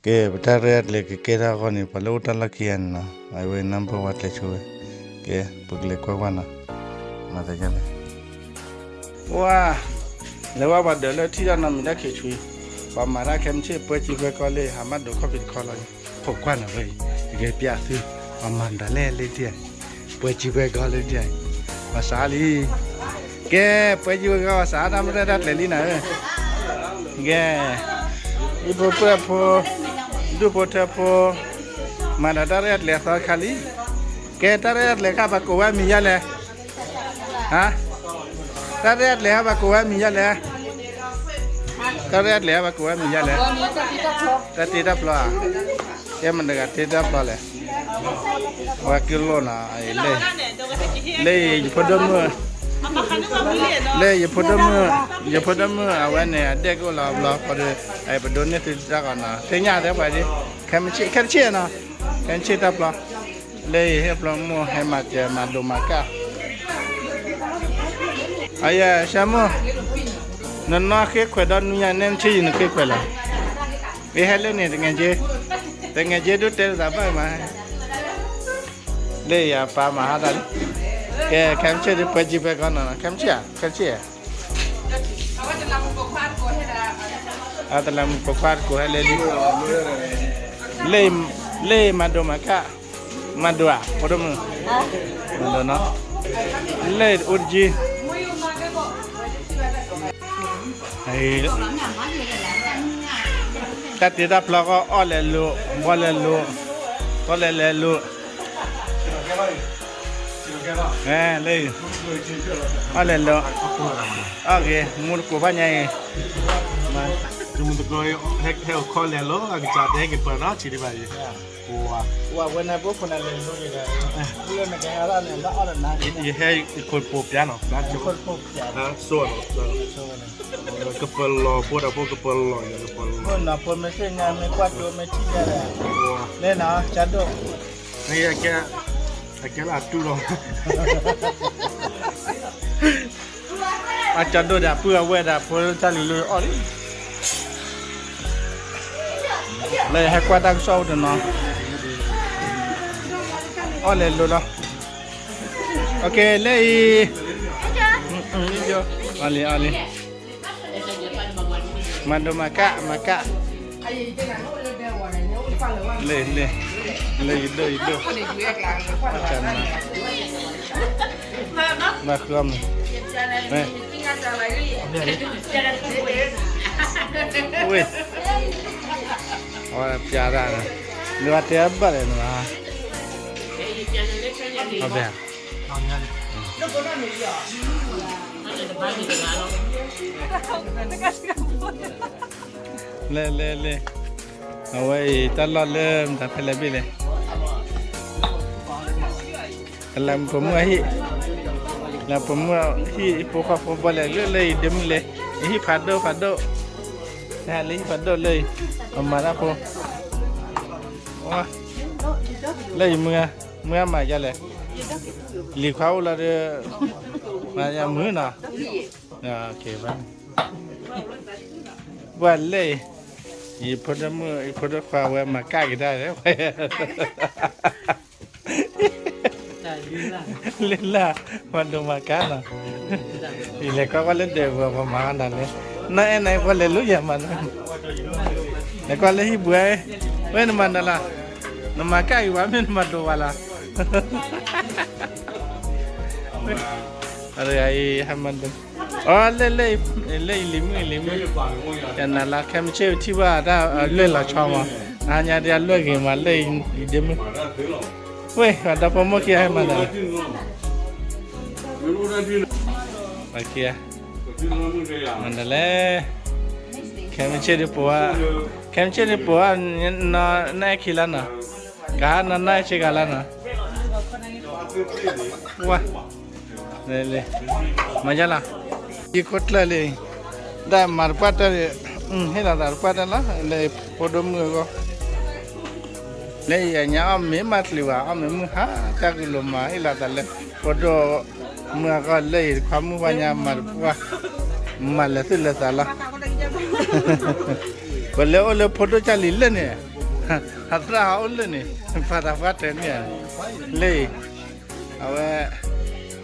ကဲ ပတၢ်ရဲၣ်တၢ်ကျဲၤကကဲထီၣ်အဂီၢ်န့ၣ် ပှၤလၢအိၣ်တၢ်လီၢ်ခံဂၤန့ၣ်နီၤ အဝဲနၢ်ပၢၢ်ဝဲကျဲဆိဝဲ, ကဲ ပကလဲၤကွၢ်ကွၢ်နီၤ, မၤသးဒ်လဲၣ်, ဝါ, လဲၤဝဲပှၤဒၢးလၢထံၣ်တၢ်နီတမံၤတၢ်ခံးဆူ, ပှၤမၤတၢ်ခဲမုၢ်ဆ့ၣ်ပှဲၤစ့ပှဲၤကီလၢ ဟးမၢ်ဒိးခီၣ်ဖံးတခီလီၤ, ဖိခွါန့ၣ်ဝဲအံၤ, ယကပျးသု, ပှၤမၤဒၣ်လဲၣ်လၢဒ်, ပှဲၤစ့ပှဲၤကီလၢဒ်, ပှၤစးလံ ကဲ ပှဲၤစ့ပှဲၤကီ ပှၤစးတၢ်မ့ၢ်တၢ်တၢ်ကျဲၤလံနၤဧၢ, ကဲ, ဒူၣ်ဖိထၢဖိ, ဒူၣ်ဖိထၢဖိ, မၤဒီးတၢ်ရဲၣ်တၢ်ကျဲၤအသီတခါလံ, ကဲ တၢ်ရဲၣ်တၢ်ကျဲၤခါ ပှၤကိးဝဲအမံၤယါလဲၣ်, ဟါ, တၢ်ရဲၣ်တၢ်ကျဲၤခါ ပှၤကိးဝဲအမံၤယါလဲၣ်, တၢ်ရဲၣ်တၢ်ကျဲၤခါ ပှၤကိးဝဲအမံၤယါလဲၣ်, တၢ်တ့တၢ်ဖျီဧါ, ကဲမတၤတဂၤတ့တၢ်ဖျီလဲၣ် ပှၤကလုာ်လီၤနၤ, လၢယဖိဒိၣ်မုၣ်, လၢယဖိဒိၣ်မုၣ်, ယဖိဒိၣ်မုၣ်အဝဲန့ၣ် အဒဲၣ်ကအိၣ်လီၤဘျီဃီဒီး, ပဒိးန့ၢ်သုတၢ်ဂီၤနီၤ သ့ၣ်ညါသ့ပှၤဒ်, ခဲမုၢ်ဆ့ၣ်နီၤ, ခဲမုၢ်ဆ့ၣ်တၢ်ဖျီ, လၢယဟဲဖျီမိၢ်ဟဲမၤစၢၤမၤဒိးမၤကၣ် အယဲၢ် ဆၢမိၢ်, နနီၢ်ဃ့ခွဲးဒီနွံညါန့ၣ် နဆ့ယံၤနဃ့ခွဲးလီၤ, မ့ၢ်ဟဲလၢန့ၣ် တငဲးက့, တငဲးက့ဒိၣ်တဲတသးဘၣ်မး, လၢယပၢ်မၤဟါတၢ်လံ, ကဲ ခဲမုၢ်ဆ့ၣ်ဒ်ပှဲၤစ့ပှဲၤကီနီၤ ခဲမုၢ်ဆ့ၣ်ဧါ ခဲမုၢ်ဆ့ၣ်ဧါ, အတလးမူးပိာ်ခွါတကိးဟဲလၢလံ, လၢမၤဒိးမၤကၣ်, မၤဒိးဧါ ဖိဒိၣ်မုၣ်, မၤဒိးနီၤ, လၢအိၣ်တက့ၢ် တၢ်တ့တၢ်ဖျီဃီ အီၣ်လဲၤလိၤ, ဘီလဲၤလိၤ, ဘီလဲၤလဲၤလိၤ, လၢ, အီၣ်လဲၤလိၤ, အီၣ်ဂ့ၤ မူတကိးဘၣ်ညါအံၤ, မူတကိး ဟဲခီလဲၤလိၤ အကစၢ်တဲက့ၤပၢၢ်နီၤ ဆံးဒံးဘၣ်အံၤ, ဝဲနဘိခိၣ်နၤလဲၤလိၤန့ၣ်ဒီး, လၢနကဟဲရၣ်န့ၣ် လၢအီၣ်ဒီးနၤ, ယဟဲယခိၣ်ပိာ်ပျါနီၤ, ဆိၣ်ဝဲနီၤ ကပလီၤဖိဒီးဖိကပလီၤယၤကပလီၤ, ဖိနီၤဖိမ့ၢ်သ့ၣ်ညါမ့ၢ်ကွၢ်တိၤမ့ၢ်ထံၣ်ယၤဒီး, လဲၤနီၤ ကၠၢ်ဒိၣ်, အကဲလၢအတူၢ်လီၤ, အကၠၢ်ဒိၣ်ဒီးအပုၢ်အဝဲၢ်ဒီးဖိတၢ်လံၤလၢအီၣ်လံ, လၢယဟဲကွၢ်တၢ်ကစီၣ်အိၣ်တနီၤ, အီၣ်လဲၤလိၤလီၤ, လၢအံၤ, အီၣ်လံအီၣ်လံ မၤဒိးမၤကၣ် မၤကၣ်, လၢ, လၢ, လၢယဒိၣ်ယဒိၣ်, မၤဃုအီၣ်မ့ၤ, ဝ့ၢ်, အဝဲပျါတၢ်, နဘၣ်တဲဘၣ်လဲၣ်နဘၣ်, အဘၣ် လဲၤလဲၤလဲၤ, အဝဲအံၤတၢ်လီၢ်လၢမတၤဖဲလဲၣ်ဘ့ၣ်လဲၣ်, တလးမူးပိာ်မုၣ်အဟံၣ်, လၢပိာ်မုၣ်ဟံၣ်ဖိဃီဖိဘီလဲၤလၢလၢအံၤဒ့မုၣ်လဲၣ်, အဟံၣ်ဖးဒိၣ်ဖးဒိၣ်, တဟဲလၢဟံၣ်ဖးဒိၣ်လၢအံၤ, အမၤတၢ်ဖိ, လၢအံၤမုၢ်ဂၤ, မုၢ်ဂၤမၤယါလဲၣ်, လံၤခွါအိၣ်လီၤဒီး, မၤယါမုၢ်နီၤ, ပှၤလၢအံၤ, ယဖိဒိၣ်မုၣ် ယဖိဒိၣ်ခွါဝဲမၤကၣ်ကဒါလၢ, လၢလၢ, မၤဒိးမၤကၣ်နီၤ, ယလဲၤကွၢ်ကွၢ်လၢဒဲးပူၤပှၤမၤဒၣ်လဲၣ်, နီၢ်အဲၣ်နၤပှၤလဲၤလိၤယၤမးနီၤ, လဲၤကွၢ်လၢဟံၣ်ပူၤ, ဝဲနမၤဒၣ်လၢ, နမၤကၣ်ဂ့ၤဝဲမ့ၢ်နမၤဒိးဝဲလၢ အံၤဟဲမၤဒိး, အီ လၢ, လၢအံၤလံၤမုၣ်လံၤမုၣ်, ယနၤလၢခဲမုၢ်ဆ့ၣ်ထံၣ်ဘၣ်တၢ်လွဲၢ်လီၤဆီမး, အဟါညါဒ်အလွဲၢ်ဂ့ၤမးလၢအံၤဒ့မုၣ်, ဝဲ ပှၤဒီဖိမိၢ်ခံဂၤဟဲမၤဒၣ်, မၤဒၣ်လဲၣ်, ခဲမုၢ်ဆ့ၣ်ဒ်ပိာ်, ခဲမုၢ်ဆ့ၣ်ဒ်ပိာ်, နအဲၣ်ခံလါနီၤ, ကဟါနီၤ နအဲၣ်ဆ့ကၤလါနီၤ, ဝါ မၤယါလီၤ, ယံာ်ခိၣ်ကျၢၢ်လံ, ဒၣ်မၤတပှၢ်တၢၢ်, ဟ့ၣ်လီၤသးတပှၢ်တၢၢ်လီၤ, လၢဖိဒိၣ်မုၣ်အဂီၢ်, လၢယညါအီၣ်မ့ၤမးတချုးဘၣ်, အီၣ်မ့ၤမုၢ်ဟါ, တၢ်ကလိၤမၤဟ့ၣ်လီၤသးလၢ, ဖိဒိၣ်မုၣ်အဂီၢ်လၢယတခွါမုၣ်ပှၢ်ညါမၤတပှၢ်, မၤလၢာ်သူၣ်လၢာ်သးလီၤ, ပှၤလၢအိၣ်လၢဖိဒိၣ်ကၢ်လံၤလၢန့ၣ် အသရၣ်ဟီအိၣ်လၢန့ၣ်, ဖးသးပှၢ်တၢၢ်န့ၣ်ဧါ, လၢအံၤ, အဝဲ,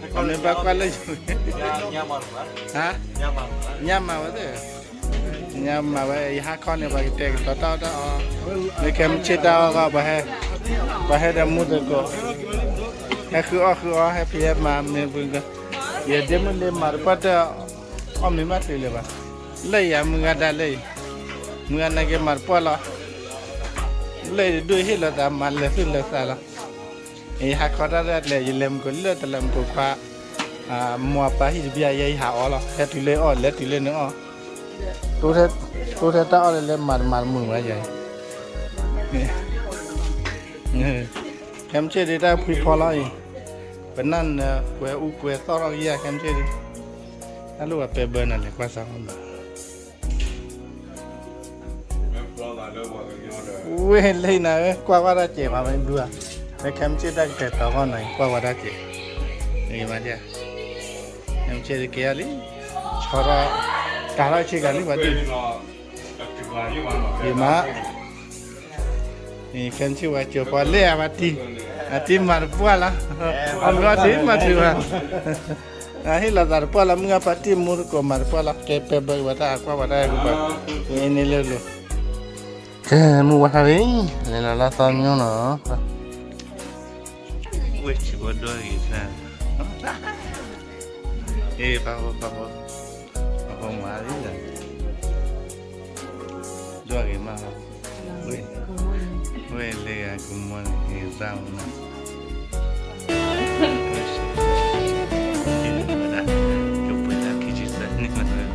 အမ့ၢ်ဘၣ်ကွၢ်လၢယိၤ, ဟါ, ညါမၤဝဲသ့ၣ်, ညါမၤဝဲ ယဟါခီန့ၣ် ပှၤကတဲာ်ကတီၤတၢ်အီၣ်တၢ်အီ, မ့ၢ်ခဲမုၢ်ဆ့ၣ်တၢ်အီၣ်ဂီၢ် ပှၤဟဲ, ပှၤဟဲဒီးမူသကိး, ဟဲဃုအီၣ်ဃုအီ ဟဲဖံးဟဲမၤမ့ၢ်ပှၤ, ယဒ့မုၣ်လၢမၤတပှၢ်တၢၢ်, အီၣ်မ့ၤမးတုၤလၢၤဘၣ်, လၢယၤမုၢ်ဂၤဒၣ်လၢအံၤ, မုၢ်ဂၤနာ်က့ၤမၤတပှၢ်လီၤ, လၢအံၤတဒူၣ်ဟ့ၣ်လီၤသးမၤလၢာ်သူၣ်လၢာ်သးလီၤ, ယဟးခီတၢ်တၢ်လဲၣ် ယလဲၤမုၢ်ကိးလၢတလးမုၢ်ကိးခွါ, မိၢ်အပၢ်ဟံၣ်တဘျီယဲ ယဟးအီၣ်လီၤ ဟဲတုၤလၢအီၣ် လဲၤတုၤလၢနအီၣ်, တိထဲတၢ်အီၣ်လၢလဲၤမၤတမၤတမုာ်ဝဲယဲ, ခဲမုၢ်ဆ့ၣ်ဒ်တၢ်ဖှံဖီလီၤအံၤ, ပနၢ်နၢၤကွဲးအူကွဲးသီၣ်ထီၣ်ကယၤခဲမုၢ်ဆ့ၣ်ဒ်, တၢ်လိၣ်ဝဲပဲဘၢနၤလဲၤကွၢ်စၢ်မးဘၣ် ဝ့ၢ်လံနၤဧၢ ကွၢ်ကွၢ်တၢ်စဲးပှၤမ့ၢ်ဒူဧါ, မ့ၢ်ခဲမုၢ်ဆ့ၣ်တၢ်ကတဲာ်တီၤဂီၢ်နၤ ကွၢ်ကွၢ်တၢ်စဲး, မ့ၢ်မၤဒ်, ခဲမုၢ်ဆ့ၣ်တကဲလံ, ဆီထီၣ်, ကၤထီၣ်ဆ့ကၤလံပှၤဒ်, ယမၤ, ခဲမုၢ်ဆ့ၣ်ဝဲကၠိၤပှၤလဲၣ်အဝဲတံၢ်, အတံၢ်မၤတပှၢ်လီၤ, အီၣ်မ့ၤအီၣ်တံၢ်မၤတုၤဘၣ် အဟ့ၣ်လီၤသးတပှၢ်လီၤ မုၢ်ဂၤဖါတံၢ်မူသကိးမၤတပှၢ်လီၤ ကဲပဲဘၢက့ၤဝဲတၢ်အကွၢ်ဝဲတၢ်ဂ့ၤဘၣ်, ဝဲန့ၣ်လၢလိၤ, ကဲမုၢ်ဝါထါလံ, လဲၤလီၤလၢသီမညိနီၤ, ဝဲၢ်ဆံးဘီဒိၣ်ဂ့ၤဆၢ, အ့ ပၢ်ဖိပၢ်ဖိ, ပၢ်ဖိမၤလံ, ဒိၣ်ဂ့ၤမး, ဝဲလဲၤဂၤကမီၤန့ၣ် ဂ့ၤသၣ်မနီၤ မ့ၢ်ဘျီဒ်လီၤ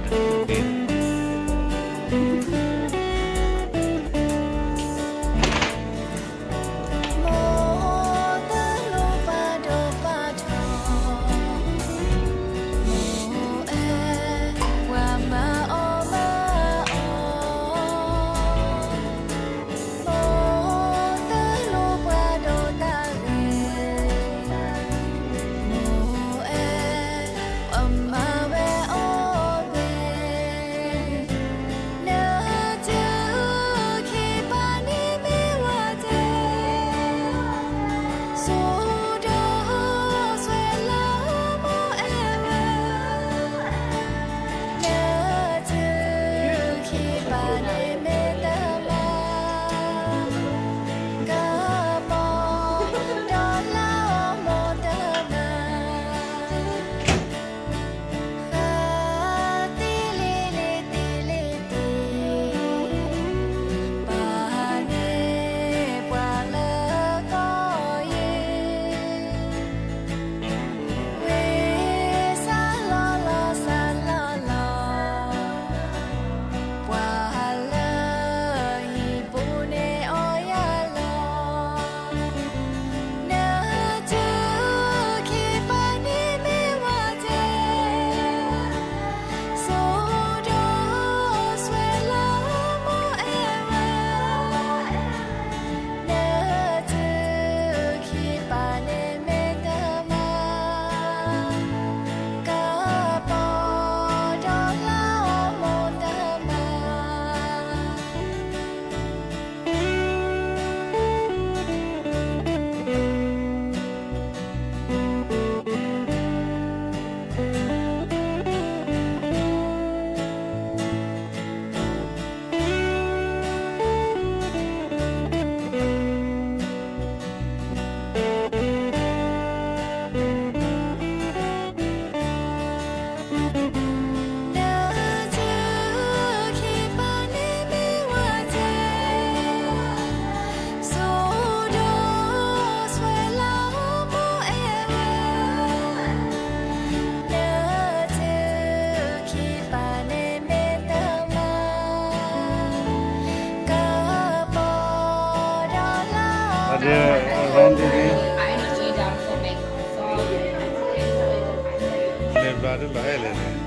အဲၣ်လဲၣ်န့ၣ်,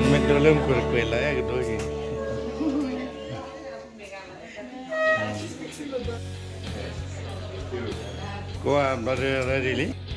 မ့ၢ်ဒိလၢမူတကွဲးလီၤအဲၣ်ကဒိက့ၤ, ကိးဘျီဒ် ready လံ.